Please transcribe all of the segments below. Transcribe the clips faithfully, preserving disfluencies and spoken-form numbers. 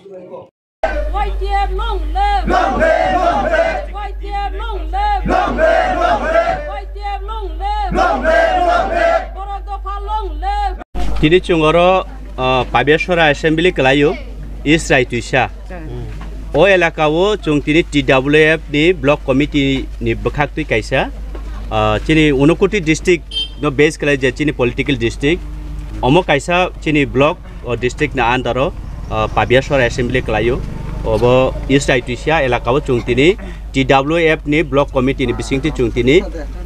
Y T F long live! Long live, long live! Y T F long live! Long live, long live! Y T F long live! Long live, long live! Borok dopha long live! Tini chwng oro, ah, Pabiasora Assembly kwlaio, East Raitwisa. O elaka o chwng tini T W F ni Block Committee ni bwkhak twi kaisa, ah, chini Unakoti district no base khlai je chini political district, omo kaisa chini block o district ni under o, ah, Pabiasora Assembly kwlaio. Obo East Raitwisa elaka o chwng tini T W F ni Block Committee ni bisingtwi chwng tini,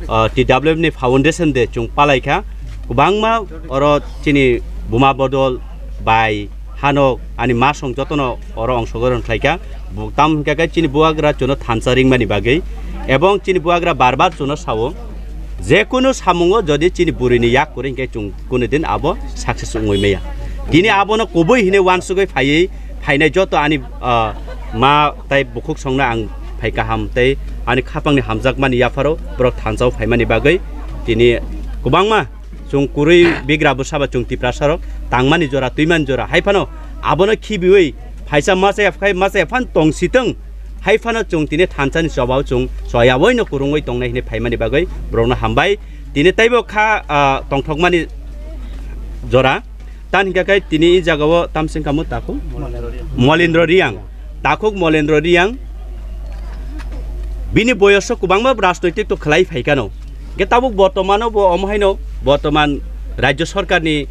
ah, T W F ni foundation de chwng palaikha. Kwbangma oro chini buma bodol bai hanok ani masong jotono oro ongsogron khlaikha. Bu-, tam hwnkhe khe chini bubagra chwngno thansa ringmani bagwi, ebong chini bubagra bar bar chwngno sao, je kunu samungo jodi chini burini yak kwrwi hwnkhe chwng kunu din abo success wngwi maya. Tini abono kubui hinwi uansugwi phaiwi phainai joto ani, ah, ma tai bukhuk songno ang phai kaham tei ani khapangni hamjakmani yapharo borok thansao phaimani bagwi tini kwbangma chwng kwrwi bigra bwsaba chwng Tiprasarok tangmani jora, twimani jora, hai phano abono khibiwi phaisa masa ya phai, masa ya phan tong sitwng, hai phano chwng tini thansani chobao chwng choyaboino kwrwngwi tongnai hinwi phaimani bagwi borokno hambai. Tini teibo kha, ah, tongthokmani jora. Tan hingka khe tini i jagao tamsing kamo takhuk Molendro Riyang. Takhuk Molendro Riyang. Bini boyoso kwbangma rajnoitik to khlai phaikano. Hingke tabuk bortomano bo omo haino bortoman Rajya Sarkarni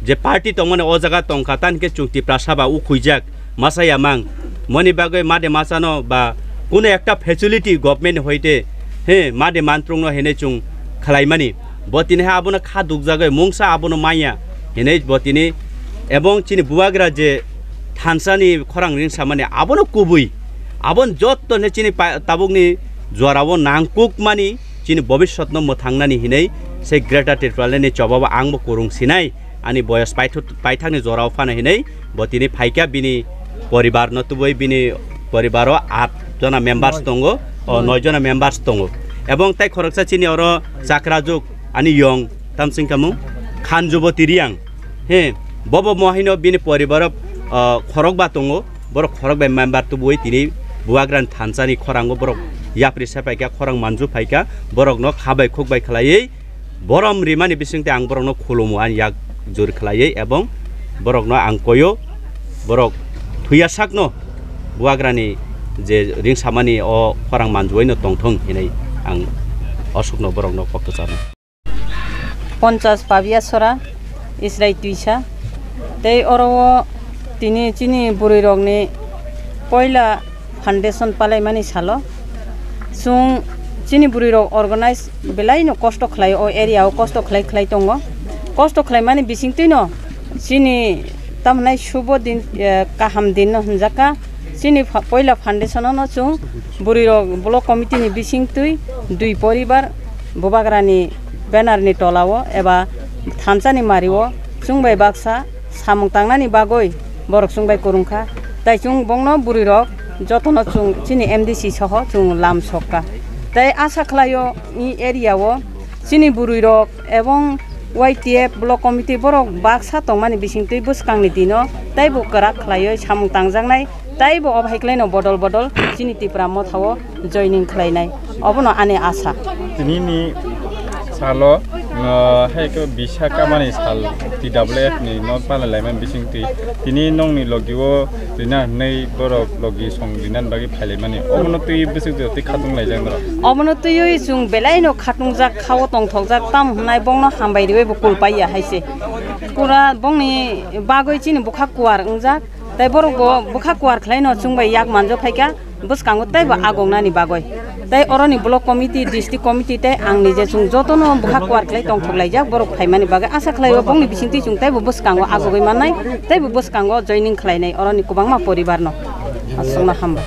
je party tongmani o jaga tongkha, tan hingke chwng Tiprasa ba ukhuijak masa yamang. Moni bagwi made masano ba kuno ekta facility government hoite, he, made mantrungno hene chwng khlaimani. Bo tini ha abono kha dukjagwi mungsa abono manya hinwi bo tini, ebong chini bubagra je thansani khorang ringsamani abono kubui, aboni jotto hwnwi chini pa-, tabukni jorao nangkukmani chini bobiswtno mwthangnani hinwi se Greater Tipralandni chobao angbo kwrwng sinai, ani boyos paithu-, paithakni jorao phano hinwi bo tini phaikha, bini poribarno tubui bini poribaro at jona members tongo, o noi jona members tongo, ebong tei khoroksa chini oro chakrajuk ani yong tamsing kamung Khanjuboti Riyang. He, bobo mo haino bini poribaro, ah, khorokba tongo. Borok khorok bai member tubui tini bubagrani thansani khorango borok yapri se paikha, khorang manju phaikha, borokno kha bai khuk bai khlaiwi borom rimani bisingtwi ang borokno khulumo, ani yak jur khlaiwi, ebong borokno ang koyo, borok thuya sakno bubagrani je ringsamani o khorang manjuino tongthong hinwi ang osukno borokno kok kwcharno. Ponchas Pabiasora, Israi Twisa. Tei oro o tini chini bwrwirokni poila foundation palaimani salo. Chwng chini bwrwirok organize belaino kosto khlai, o area o kosto khlai khlai tongo. Kosto khlaimani bisingtwino chini tamhnai subo din, eh, kaham dinno hwnjakha. Chini pha-, poila foundation-o no chwng bwrwirok block committee ni bisingtwi dui poribar bubagrani banner ni tolao eba thansani mario chwng bai baksa samung tangnani bagwi borok chwng bai kwrwngkha. Tai chwng bongno bwrwirok jotono chwng chini M D C soho chwng lam sokha. Tai asa khlaio i area o chini bwrwirok ebong Y T F block committee borok baksa tongmani bisingtwi bwskangni dino teibo kwrak khlaiwi samung tangjaknai, teibo o hai khlaino bodol bodol chini Tipra Mothao joining khlainai, obono ani asa. Tinini salo, uh, hai khe bisa kamani sal T W F ni no palai laimani bisingtwi tini nongni logio rina hwnwi borok logi song rinani bagwi phailaimani. Obono twi bwswk twi khatung laijak norok. Obono twiwi chwng belaino khatungjak, khao tongthokjak, tamo hwnai bongno hambai riwi bo kulpaiya hai se. Pura bongni bagwi chini bwkha kuar wngjak, tei borok bo bwkha kuar khlaino chwng bai yak manjak phaikha bwskango teibo agongnani bagwi. Tei oroni block committee, district committee tei ang nije chwng jotono bwkha kuar khlai tongthok laijak borok phaimani bagwi. Asa khlaio bongni bisingtwi chwng teibo bwskango agogwi mannai, teibo bwskango joining khlainai oroni kwbangma poribarno. Aswkno hambai.